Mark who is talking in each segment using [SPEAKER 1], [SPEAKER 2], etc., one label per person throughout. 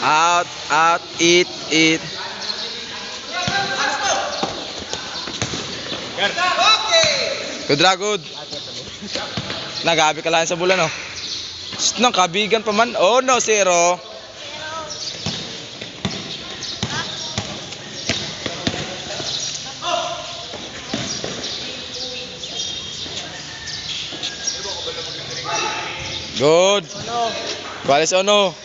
[SPEAKER 1] Out, out, eat, eat. Good ra, good. Nagabi ka lang sa bulan, oh. Shh, nang kabigan pa man. Oh, no, zero. Good. Qualis ono.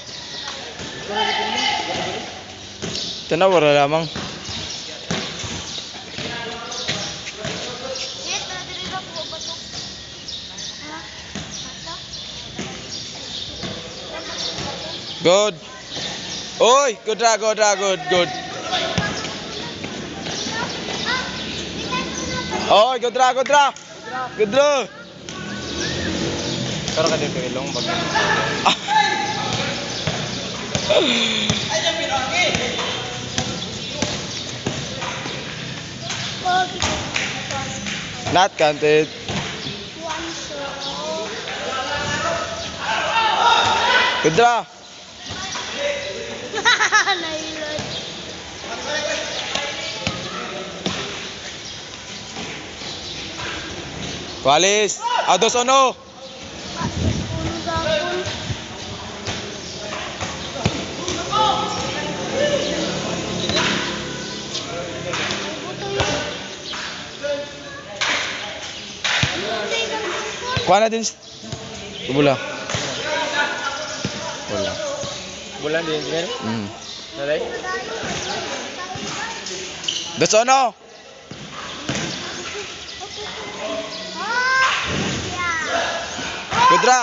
[SPEAKER 1] Ito na, wala lamang. Good. Oy, good ra, good ra, good, good. Oy, good ra, good ra. Good ra.
[SPEAKER 2] Pero ka dito ilong bag.
[SPEAKER 1] Not counted. Good ra. Qualis. Ados ono. Kuha na din. Bula. Wala.
[SPEAKER 2] Bulan din engineer. Nalay?
[SPEAKER 1] Dos ono. Good ra.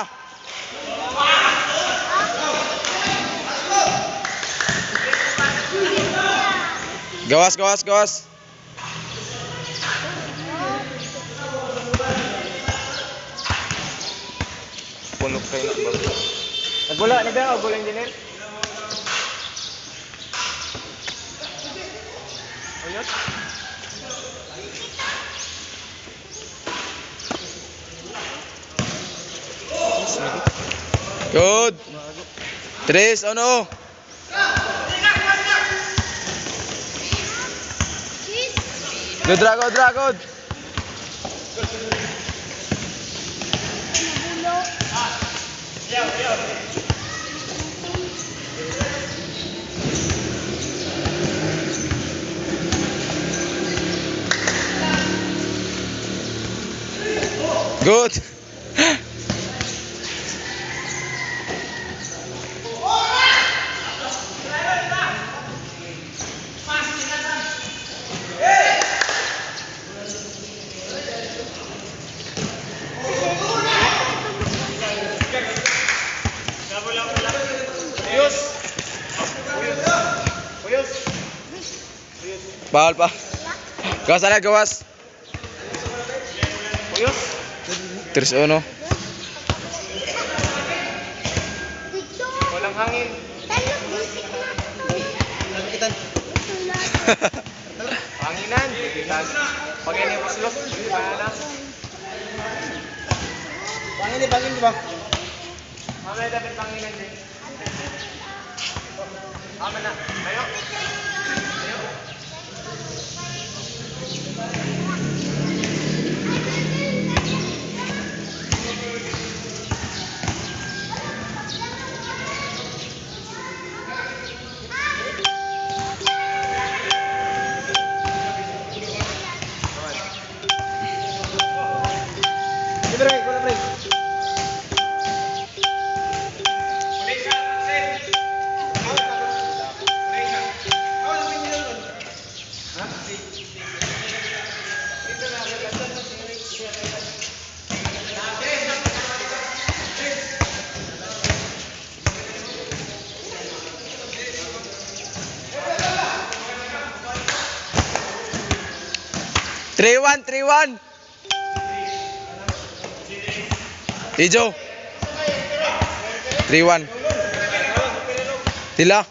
[SPEAKER 1] Gawas, gawas, gawas.
[SPEAKER 2] Puno kayo na ba? Nagbula ni ba o bula engineer? Uyot?
[SPEAKER 1] Good. Tres, ono. Good ra, good ra, good. Good.
[SPEAKER 2] Uyos! Uyos!
[SPEAKER 1] Bawal pa. Gawas na, gawas.
[SPEAKER 2] Uyos!
[SPEAKER 1] Tres, ono.
[SPEAKER 2] Walang hangin. Hanginan. Pag ini puslok, na.
[SPEAKER 3] Pangin, pangin, di ba?
[SPEAKER 2] Mamaya dapat panginan din. Tama na. Tayo. Tayo.
[SPEAKER 3] Libre, wala break.
[SPEAKER 1] 3-1, 3-1. Tijo. 3-1. Tila.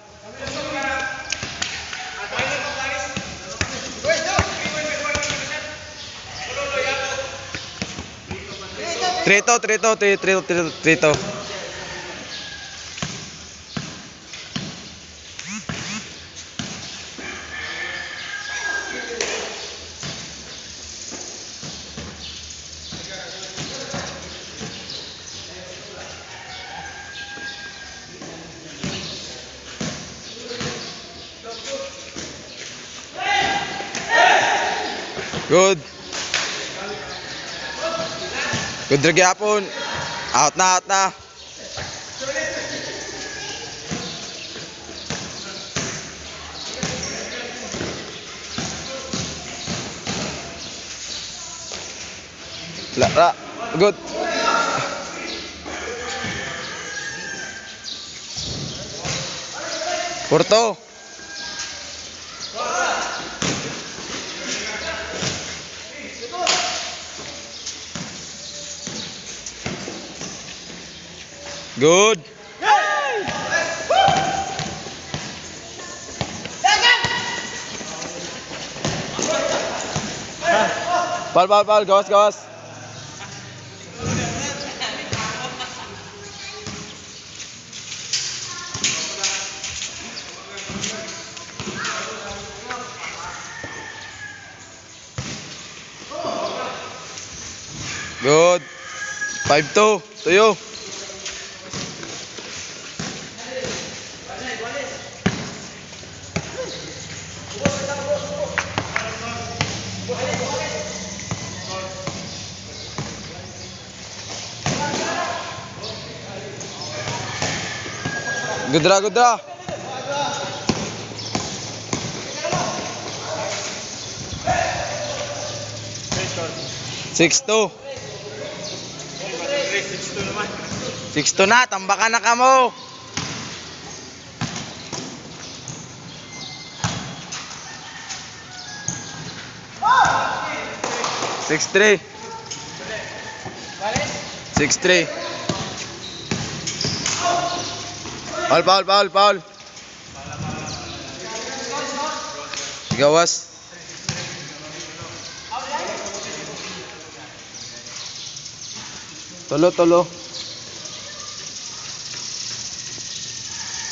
[SPEAKER 1] 3-2, 3-2, 3-2, 3-2, 3-2. Good. Good ra gyapon. Out na, out na. La, ra. Good. Porto. Good. Foul, foul, foul. Gawas, gawas. Good. 5-2. Tuyo. Good ra, good ra. 6-2. 6-2 na, tambakan na kamo. 6-3. 6-3. Foul, foul, foul, foul. Gawas. Tulo, tulo.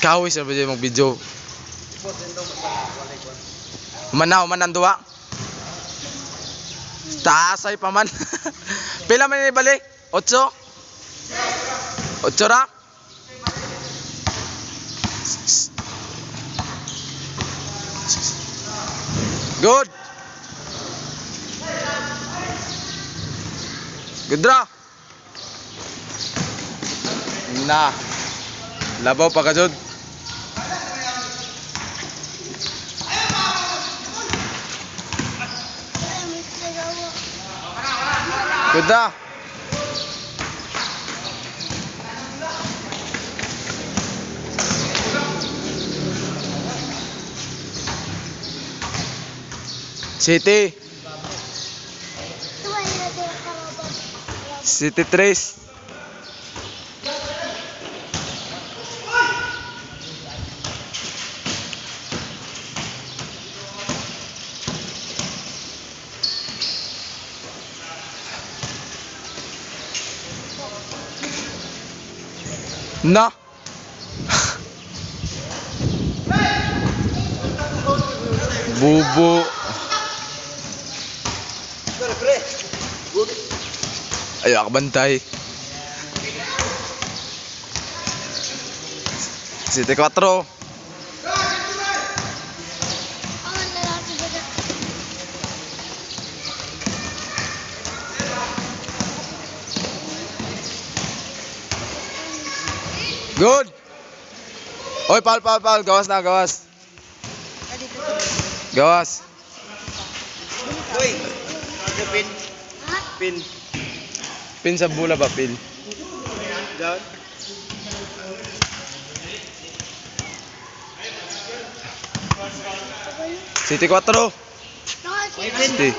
[SPEAKER 1] Kawis na ba dyan mag-video? Manaw man ang duwa. Taasay pa man. Pila man ni balik? 8? 8 ra? Good. Good ra. Na. Labaw pa ka jud. Good na. City. City Trace. Na. Bubo. Ay, akbantay. City 4. Good. Oy, foul, foul, foul. Gawas na, gawas. Gawas.
[SPEAKER 3] Uy! Pin. Pin.
[SPEAKER 1] Pin sa bula ba, pin?
[SPEAKER 3] Down.
[SPEAKER 1] City 4. City.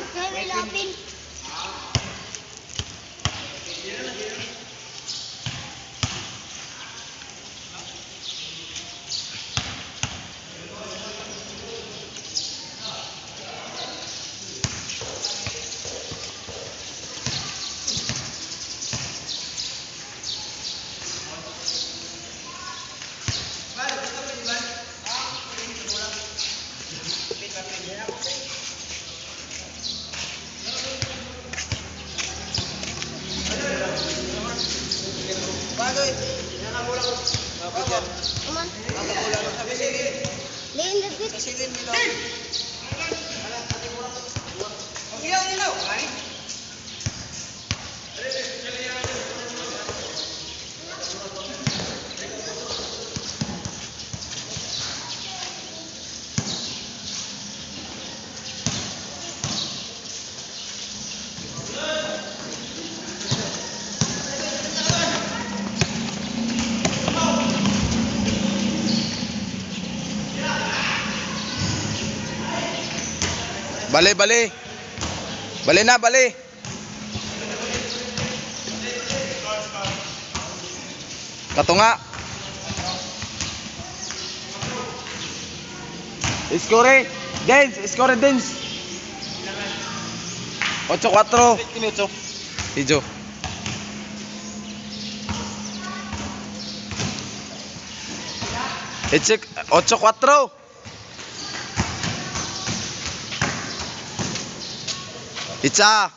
[SPEAKER 1] Bale, bale. Bale na, bale. Katunga. Score. Dance, score dance. 8-4.
[SPEAKER 2] Minutes.
[SPEAKER 1] Ijo. It's 8-4. Itsa.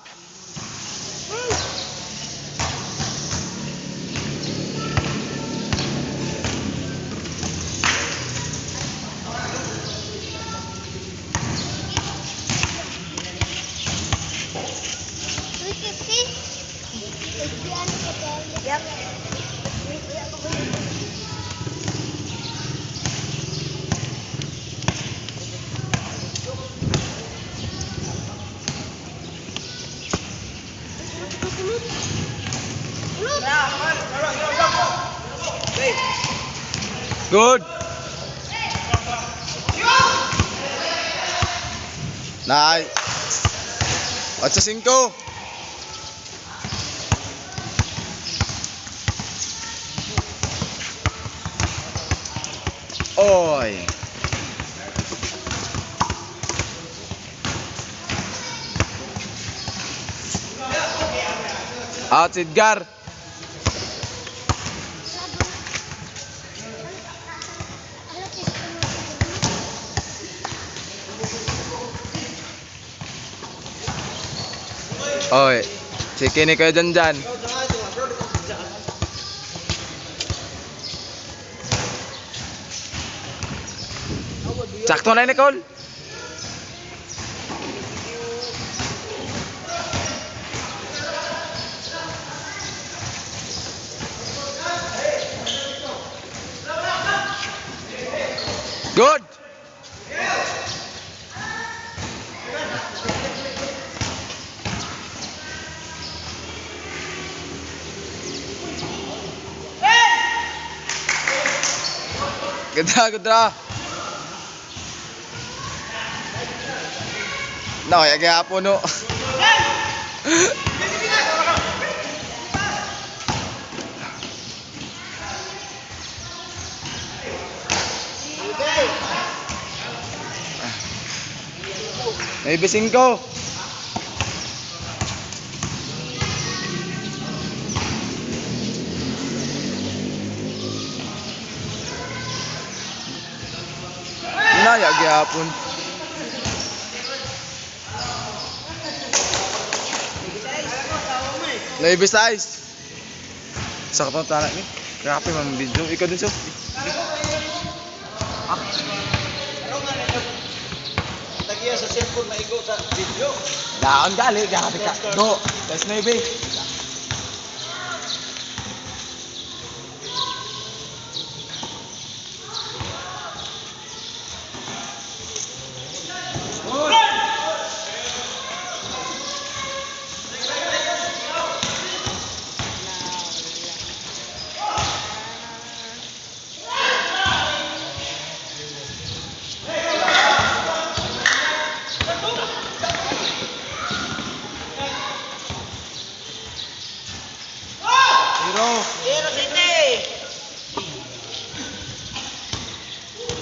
[SPEAKER 4] Yep.
[SPEAKER 1] Good. Nice. 8-5. Oy. Out si Edgar. Oy. Sige ni kayo dyan dyan. Sakto na yun, Nicole. Good. Ganda, ganda. No, kaya kaya po no. May 5. Naya gyapon. 9-6. Sakto tala ni. Grabe man video. Ikaw din so.
[SPEAKER 3] Tagiya sa cellphone maigo sa video.
[SPEAKER 1] Daon gali, grabe ka. Go. That's 9. Zero.
[SPEAKER 3] 0 City.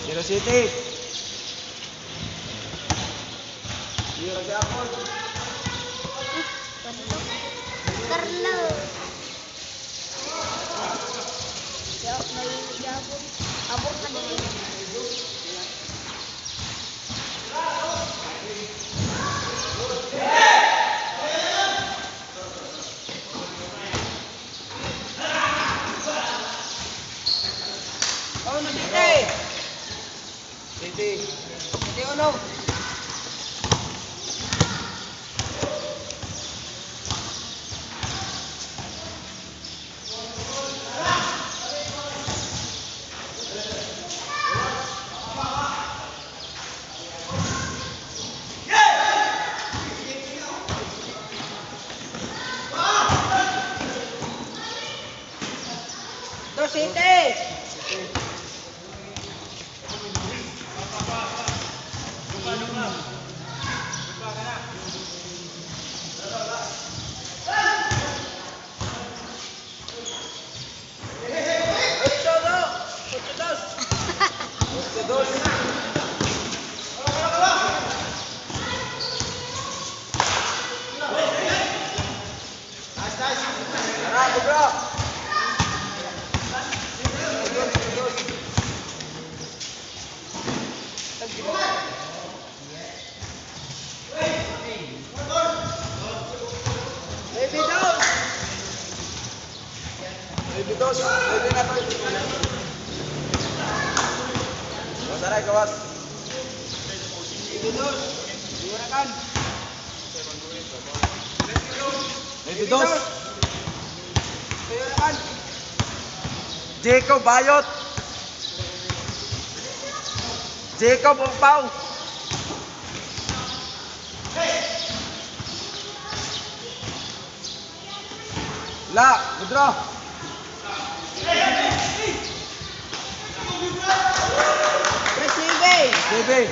[SPEAKER 1] 0 City. 0 gyapon.
[SPEAKER 4] Carlo. Yo, may gabon. Abot na din.
[SPEAKER 3] Oh, no City. City. City uno.
[SPEAKER 4] Rosite! Ocho, do! Ocho, dos!
[SPEAKER 1] Ocho, dos. Tara, bro.
[SPEAKER 4] Baby dos!
[SPEAKER 1] Baby dos. Baby na to. Gawas aray, gawas.
[SPEAKER 4] Baby dos! Iwarakan!
[SPEAKER 1] Baby dos.
[SPEAKER 4] Iwarakan!
[SPEAKER 1] Jacob Bayot. Jacob Umpaw. La, Pedro.
[SPEAKER 4] Press nueve!
[SPEAKER 1] Baby.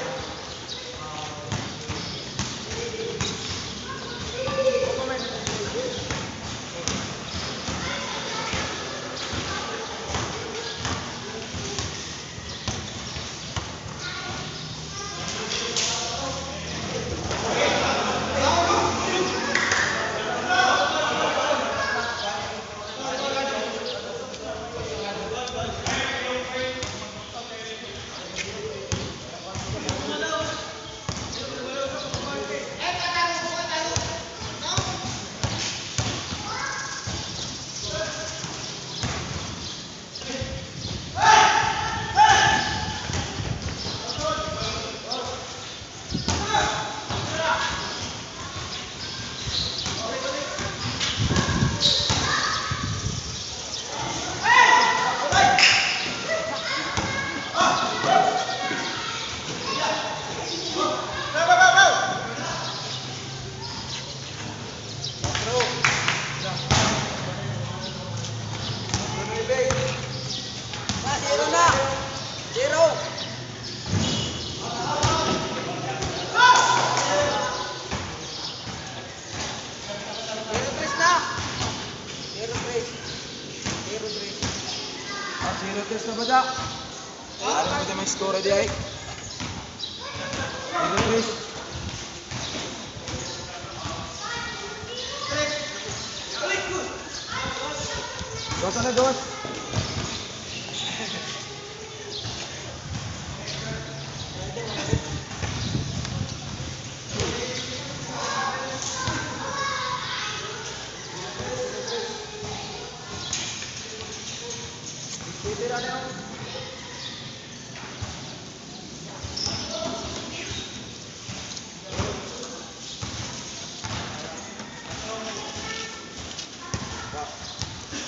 [SPEAKER 4] Ah, zero na! Zero! Zero tres na! Zero tres. Zero tres.
[SPEAKER 1] Ah, 0-3 na ba da? Ano ba may score di ay? 0-3. Gawas na, gawas.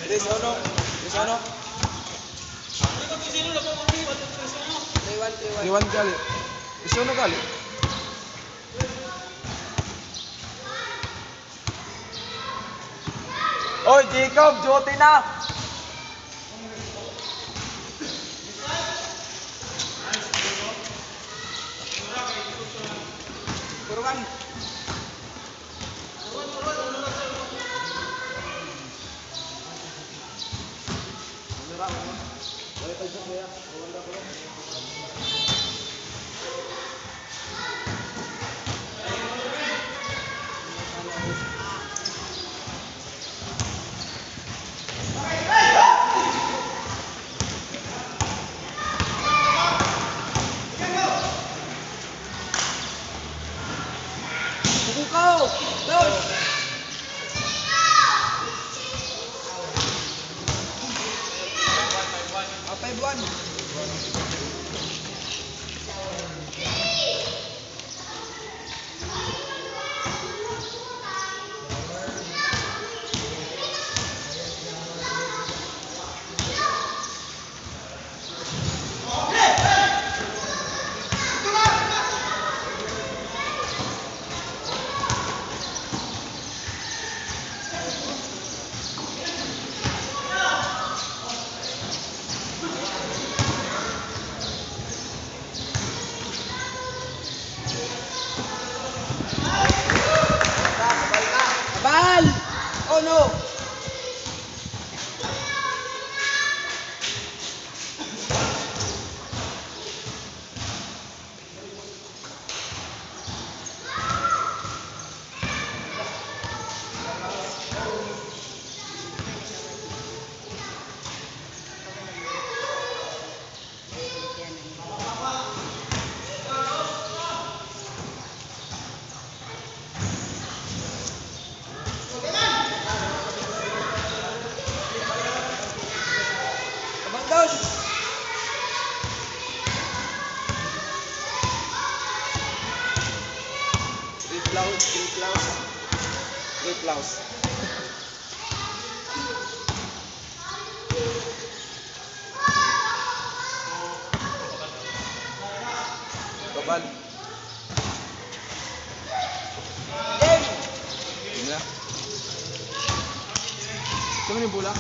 [SPEAKER 1] Tres uno. 3-1.
[SPEAKER 4] 3-1, 3-1.
[SPEAKER 1] 3-1 gali. 3-1 gali. Oy, Jacob, duty na.
[SPEAKER 4] 4-1. Cinco, dos. Ah, 5-1.
[SPEAKER 1] Dragon! Great Laos, Great Laos. Great Laos. Kabal. Yun na. Saan mo yung bola?